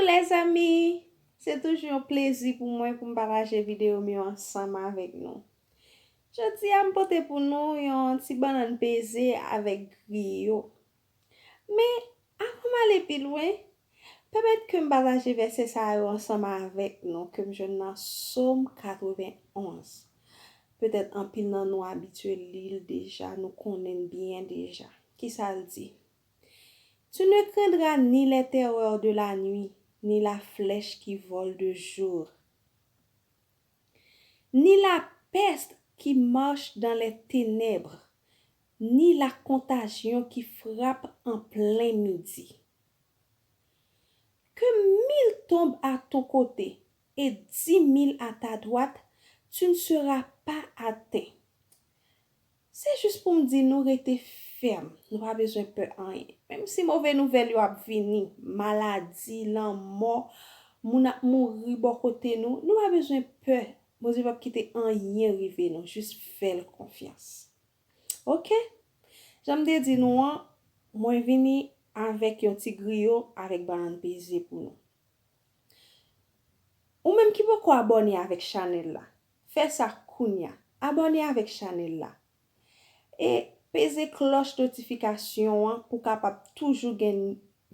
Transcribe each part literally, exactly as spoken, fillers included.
Lèzanmi, se toujou yon plezi pou mwen pou m pataje videyo m yo ansanm avèk nou. Jodi a, m pote pou nou yon ti bannann peze avèk griyo. Men, avan m ale pi lwen, pèmèt ke m pataje vèsè sa yo ansanm avèk nou ke m jwenn nan Sòm katrevenn-onz. Petèt anpil nan nou abitye li l deja, nou konnen l byen deja. Kisa l di? Tu ne craindras ni les terreurs de la nuit, ni la flèche qui vole de jour, ni la peste qui marche dans les ténèbres, ni la contagion qui frappe en plein midi. Que mille tombent à ton côté et dix mille à ta droite, tu ne seras pas atteint. Se jis pou m di nou rete fèm, nou pa bezwen pè anyen. Menm si move nouvèl yo ap vini, maladi, lanmò, moun ap mouri bò kote nou, nou pa bezwen pè. Bondye p ap kite anyen rive nou, jis fè l konfyans. Oke? Jan m te di nou an, mwen vini avèk yon ti griyo avèk bannann peze pou nou. Ou menm ki poko abòne avèk chanèl la, fè sa kounya. Abòne avèk chanèl la. E peze klòch notifikasyon an pou w kapab toujou gen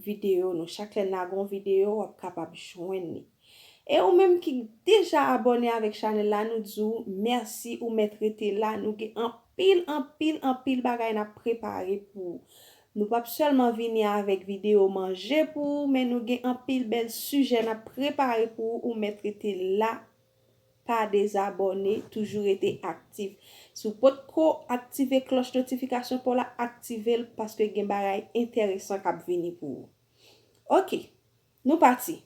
videyo nou. Chak lè n lage yon videyo, w ap kapab jwenn li. E ou menm ki deja abòne avèk chanèl la, nou di w mèsi, ou mèt rete la. Nou gen anpil, anpil, anpil bagay n ap prepare pou ou. Nou p ap sèlman vini avèk videyo manje pou ou, men nou gen anpil bèl sijè n ap prepare pou ou, ou mèt rete la. Pa dezabòne, toujou rete aktif. Si w potko aktive klòch notifikasyon pa w la, aktive l paske gen bagay enteresan k ap vini pou ou. Oke, nou pati.